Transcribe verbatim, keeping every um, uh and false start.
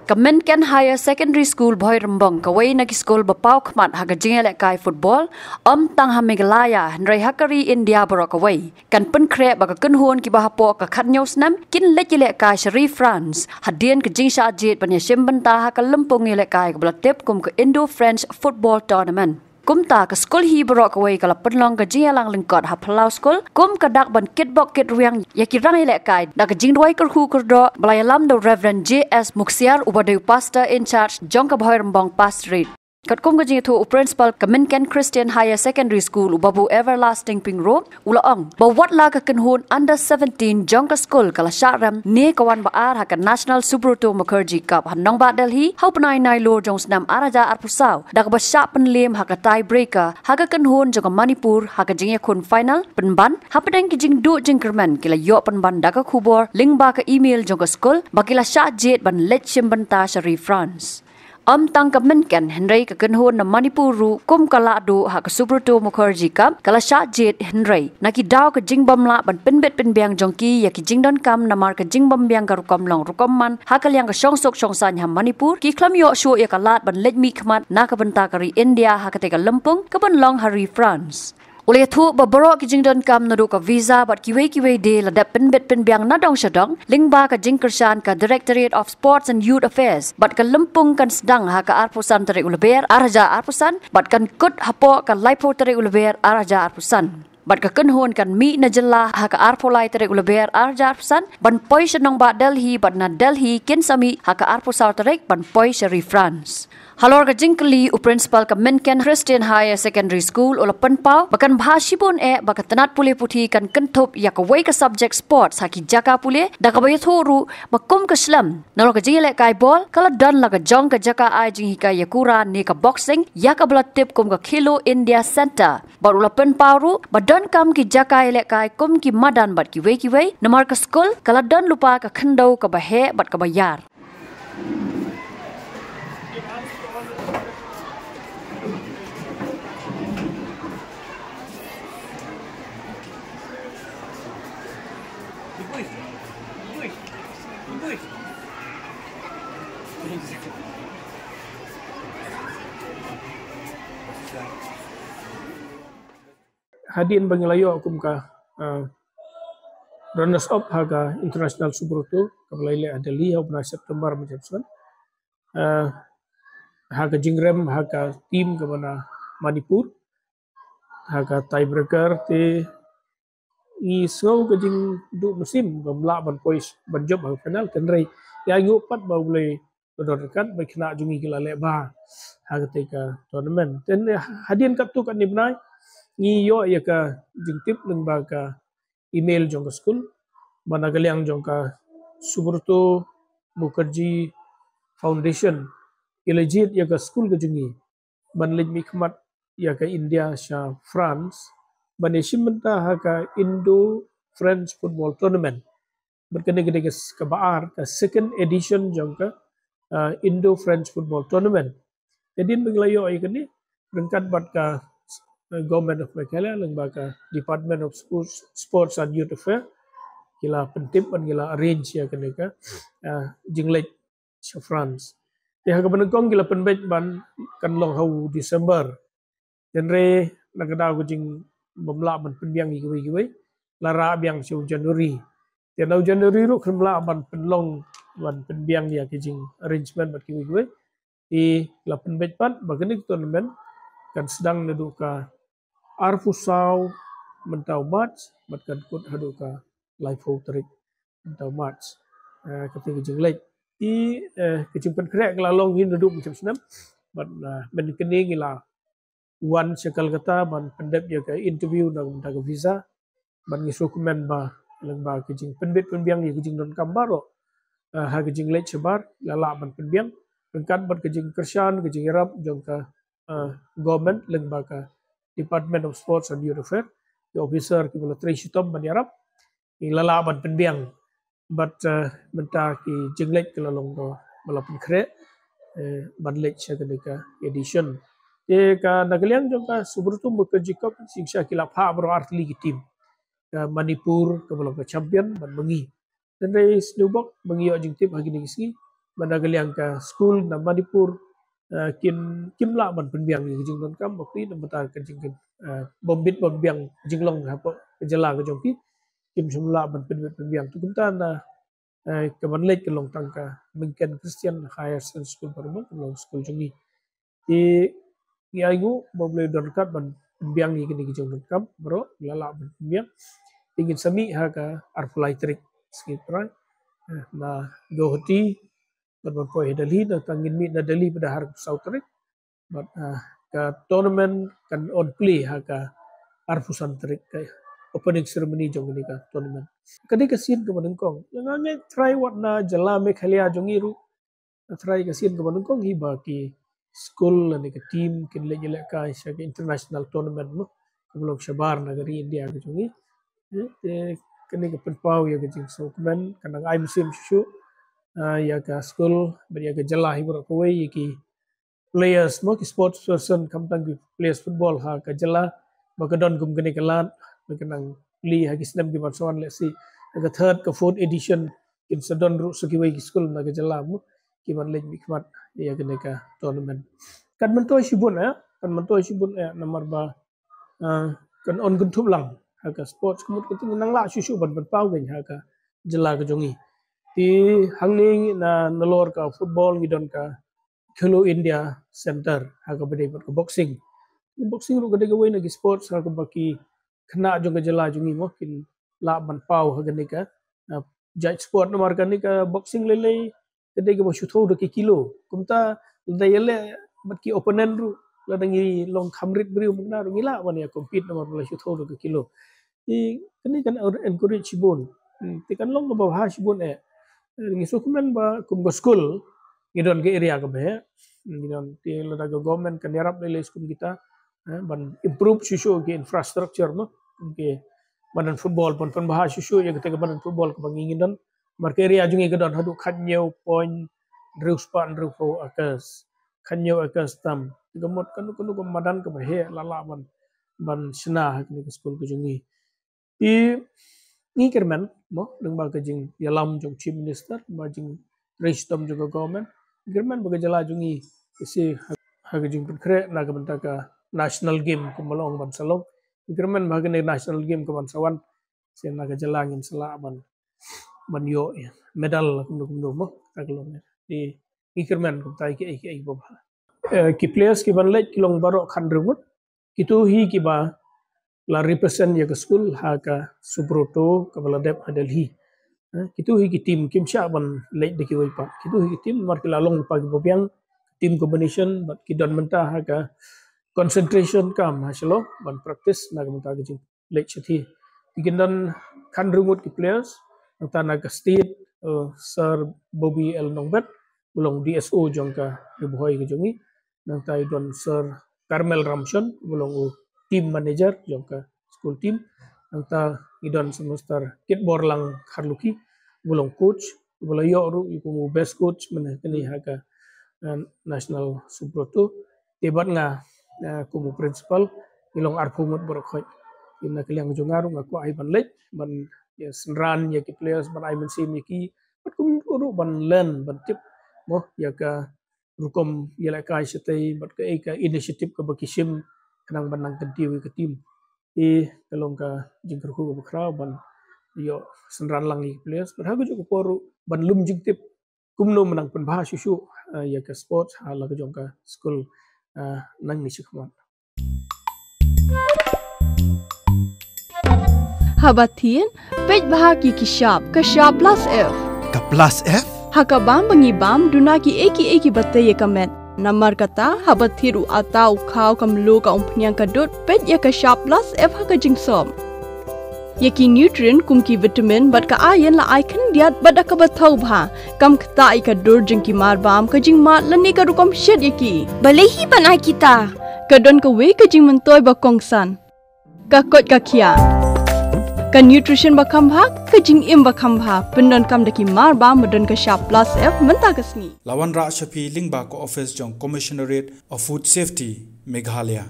Ka Minken Higher Secondary School Bhoirymbong, kawei na ki skul ba paw khmat ha ka jingïalehkai football, ym tang ha Meghalaya, hynrei ha ka ri India baroh kawei, kan pynkhreh ba ka kynhun kiba hapoh ka khatñiew snem kin leit ïalehkai sha ri France, hadien ka jingshah jied ban ïashim bynta ha ka lympung ïalehkai kaba la tip kum ka Indo-French Football Tournament. Kumta ka skul hi baroh kawei ka la pynlong ka jingïalang lyngkot ha phyllaw skul kum ka dak ban kitbok kitrwiang ïa ki rangïalehkai da ka jingduwai kyrkhu kyrdoh ba la ïalam da u Reverend J S Muksiar, uba dei u Pastor in charge jong ka Bhoirymbong Pastorate. Katkum ka jingïathuh u Principal ka Minken Christian Higher Secondary School, u Babu Everlasting Pyngrope, u la ong ba wat la ka kynhun under seventeen jong ka skul ka la shah rem ne ka wan ba ar ha ka National Subroto Mukherjee Cup ha nongbah Delhi ha u bnai Nailur jong u snem ar hajar arphew saw, da kaba shah pynliem ha ka tie breaker ha ka kynhun jong ka Manipur ha ka jingïakhun final pynban. Hapdeng ki jingduh jingkyrmen ki la ïoh pynban da ka khubor lyngba ka email jong ka skul ba ki la shah jied ban leit shim bynta sha ri France. Ym tang ka Minken, hynrei ka kynhun na Manipur ruh, kum ka la duh ha ka Subroto Mukherjee Cup, ka la shah jied, hynrei na ki daw ka jingbym lah ban pynbit pynbiang jong ki ïa ki jingdonkam namar ka jingbymbiang ka rukom long rukom man ha ka liang ka shongsuk shongsaiñ ha Manipur, ki khlem ïoh shuh ïa ka lad ban leit mihkhmat na ka bynta ka ri India ha katei ka lympung kaban long ha ri France. U la ïathuh ba baroh ki jingdonkam naduh ka visa bad kiwei kiwei de la dep pynbit pynbiang na dong sha dong, lyngba ka jingkyrshan ka Directorate of Sports and Youth Affairs, bad ka lympung kan sdang ha ka arphew san tarik u Lber ar hajar arphew san, bad kan kut hapoh ka laiphew tarik u Lber ar hajar arphew san. Bad ka kynhun kan mih na jylla ha ka arphew lai tarik u Lber ar hajar arphew san, ban poi sha nongbah Delhi, bad na Delhi kin sa mih ha ka arphew saw tarik ban poi sha ri France. Halor ka jingkylli u Principal ka Minken Christian Higher Secondary School u la pynpaw ba kan bha shibun eh ba ka tnat pule puthi kan kynthup ïa kawei ka subject sports ha ki jaka pule, da kaba ïathuh ruh ba kum ka shlem nalor ka jingïalehkai bol ka la don la ka jong ka jaka ai jinghikai ïakura ne ka boxing ïa kaba la tip kum ka Khelo India Centre. Bad u la pynpaw ruh ba donkam ki jaka ïalehkai kum ki madan bad kiwei kiwei, namar ka skul ka la don lypa ka khyndew kaba heh bad kaba ïar. Hadien ba ngi la ïoh kum ka, ah, runners up ha ka International Subroto kaba la ïaleh ha Delhi ha u bnai September mynta, ah, ha ka jingrem ha ka team kaba na Manipur ha ka tiebreaker, te ngi sngew ka jingduh mynsiem ba ngim lah ban poi ban jop ha ka final, hynrei ïa ngi pat ba U Blei u don ryngkat, ba ki khynnah jong ngi ki la leh bha ha katei ka tournament. Te hadien katto katne bnai ngi ïoh ïa ka jingtip lyngba ka email jong ka skul ba na ka liang jong ka Subroto Mukherjee Foundation ki la jied ïa ka skul ka jong ngi ban leit mihkhmat ïa ka India sha France ban ïashim bynta ha ka Indo-French Football Tournament. Bad kane ka dei ka s-, kaba ar, ka second edition jong ka, ah, Indo-French Football Tournament. Te hadien ba ngi la ïoh ïa kane, ryngkat bad ka, eh, Government of Meghalaya lyngba ka Department of Sports, Sports and Youth Affairs, ki la pyntip bad ki la arrange ïa kane ka, ah, jingleit sha France. Te ha kaba nyngkong ki la pynbeit ban kan long ha u December. Hynrei na ka daw ka jingbym lah ban pynbiang ïa kiwei kiwei, la rah biang sha u January. Te na u January ruh kim lah ban pynlong, ban pynbiang ïa ka jingarrangement bad kiwei kiwei. Te la pynbeit pat ba kane ka tournament kan sdang naduh ka arphew saw mynta u March bad kan kut haduh ka laiphew tarik mynta u March. Eh, kata ka jingleit. Te, eh, ka jingpynkhreh ka la long hi naduh mynta u snem. Bad, eh, mynta kane ngi la wan sha Kolkata ban pyndep ïa ka interview na ka bynta ka visa. Bad ngi sngewkmen ba lyngba ka jingpynbit pynbiang ïa ka jingdonkam baroh, eh, ha ka jingleit shabar, la lah ban pynbiang ryngkat bad ka jingkyrshan, ka jingïarap jong ka, eh, government lyngba ka Department of Sports and Youth Affairs, ki officer kiba la trei shitom ban ïarap, ngi la lah ban pynbiang. Bad, eh, mynta ki jingleit ki la long ba la pynkhreh, eh, ban leit sha kane ka edition. Te ka na ka liang jong ka Subroto Mukherjee Cup, shisha ki la phah baroh artylli ki team. Ka Manipur kaba long ka champion bad ma ngi. Hynrei sniewbok ba ngi ïoh jingtip ha kine ki sngi, bad na ka liang ka skul na Manipur, eh, kin, kim lah ban pynbiang ïa ka jingdonkam, ba phi na bynta ka jing, eh, bym bit bym biang jinglong hapoh ka jylla ka jong ki, kim shym lah ban pynbit pynbiang. Te kumta na, eh, ka ban leit ka long tang ka Myngken Christian Higher Secondary School baroh, ka long skul jong ngi. Te ngi ainguh ba U Blei u don ryngkat ban pynbiang ïa kine ki jingdonkam baroh, la lah ban pynbiang. Te ngin sa mih ha ka arphew lai tarik sngi Trai, eh, na Guwahati, bad ban poi ha Delhi, nangta ngin mih na Delhi pat ha arphew saw tarik. Bad, ah, ka tournament kan on play ha ka arphew san tarik, ka opening ceremony jong kane ka tournament. Ka dei ka sien kaba nyngkong. Nga ngeit trai wat na jylla Meghalaya jong ngi ruh, trai ka sien kaba nyngkong hi ba ki skul lane ka team kin leit ïalehkai sha ka international tournament mo, kaba long shabar na ka ri India ka jong ngi. Eh, te kane ka pynpaw ïa ka jingsngewkmen, ka nang ai mynsiem shuh shuh, ah, ïa ka skul bad ïa ka jylla hi baroh kawei, ïa ki players mo, ki sports person, khamtam ki players football ha ka jylla, ba ka don kum kane ka lad ba ka nang plie ha ki snem ki ban sa wan, let's say ha ka third, ka fourth edition, kin sa don ruh sa kiwei ki skul na ka jylla mo, ki ban leit mihkhmat ïa kane ka tournament. Kan myntoi shibun, eh, kan myntoi shibun, eh, namar ba, ah, kan on kynthup lang ha ka sports, ka mut ka nang lah shuh shuh ban pynpaw kein ha ka jylla ka jong ngi. Te hangne na, nalor ka football ngi don ka Khelo India Center ha kaba dei bad ka boxing. Boxing ruh ka dei kawei na ki sports ha kaba ki khynnah jong ka jylla jong ngi mo kin lah ban paw ha kane ka, ah, jait sport, namar kane ka boxing lei lei ka dei kaba shu thew da ki kilo. Kumta lada ïaleh bad ki opponent ruh, lada ngi long kham rit briew mynta ruh ngi lah ban ïa compete namar ba la shu thew da ki kilo. Te kane kan encourage shibun. Hmm, te kan long kaba bha shibun eh. Eh, ngi sngewkmen ba kum ka skul ngi don ka area kaba heh. Ngi don, te lada ka government kan ïarap lei lei skum kita, eh, ban improve shuh shuh ki infrastructure mo. Kum ki madan football, ban pynbha shuh shuh ïa kata ka madan football kaba ngi ngi don. Namar ka area jong ngi ka don haduh khathynñiew point hynriewspah hynriewphew acres. Khathynñiew acres tam. Te ka mut kano kano ka madan kaba heh la lah ban, ban shna ha kane ka skul ka jong ngi. Te ngi kyrmen mo, lyngba ka jingïalam jong Chief Minister, ba jingtrei shitom jong ka government, ngi kyrmen ba ka jylla jong ngi ka sa ha, ha ka jingpynkhreh na ka bynta ka national game kaba long ban sa long. Ngi kyrmen ba ha kane national game ka ban sa wan, sa na ka jylla ngin sa lah ban, ban ïoh, eh, medal kumno kumno mo, kata ka long. Te ngi kyrmen kumta ïa kiei kiei kiba bha. Eh, ki players ki ban leit ki long baroh khathynriew ngut. Kito hi kiba la represent ïa ka skul ha ka Subroto kaba la dep ha Delhi. Eh, kito hi ki team, kim shah ban leit da kiwei pat. Kito hi ki team namar ki la long lypa kiba biang, team combination, bad ki don mynta ha ka concentration camp ha Shillong ban practice na ka bynta ka jing leit shathie. Te kin don khathynriew ngut ki players, nangta na ka state, eh, Sir Bobby L Nongbet, u long D S O jong ka Ri Bhoi ka jong ngi. Nangta i don Sir Carmel Ramshon, u long u team manager jong ka school team. Nangta i don Sir Mister Kitborlang Kharlukhi, u long coach, u la ïoh ruh ïa u kum u best coach mynne kane ha ka, eh, National Subroto. Te bad nga, eh, kum u principal, ngi long arphew ngut baroh khoit. Te na ka liang jong nga ruh nga kwah hi ban leit, ban, ïa, synran ïa ki players, ban ai mynsiem ïa ki, bad kum ruh ban learn, ban tip mo ïa ka rukom ïalehkai shatei, bad kaei ka initiative kaba ki shim khnang ban nang kyntiew ïa ka team. Te ka long ka jingkyrkhu kaba khraw ban ïoh synran lang ïa ki players, bad ha kajuh ka por ruh ban lum jingtip kumno ban nang pynbha shuh shuh, eh, ïa ka sports ha la ka jong ka skul, eh, nangne shakhmat. Haba thied, peit bha ki ki shap, ka shap plus F. Ka plus F? Ha ka bam ba ngi bam, duna kiei kiei kiba tei ïa ka met. Namar kata, haba thied u atta, u khaw, ka mluh, ka umphniang, ka dud, peit ïa ka shap plus F ha ka jingsop. Ïa ki nutrient kum ki vitamin bad ka iron la ai khyndiat bad da kaba thaw bha. Kam ktah ïa ka dur jong ki mar bam, ka jingmad lane ka rukom shet ïa ki. Balei hi ban ai kita? Ka don kawei ka jingmyntoi ba kongsan. Ka koit ka khiah. Ka nutrition ba kham bha, ka jingim ba kham bha. Pyndonkam da ki mar bam ba don ka shap plus F mynta ka sngi. La wanrah sha phi lyngba ka office jong Commissionerate of Food Safety, Meghalaya.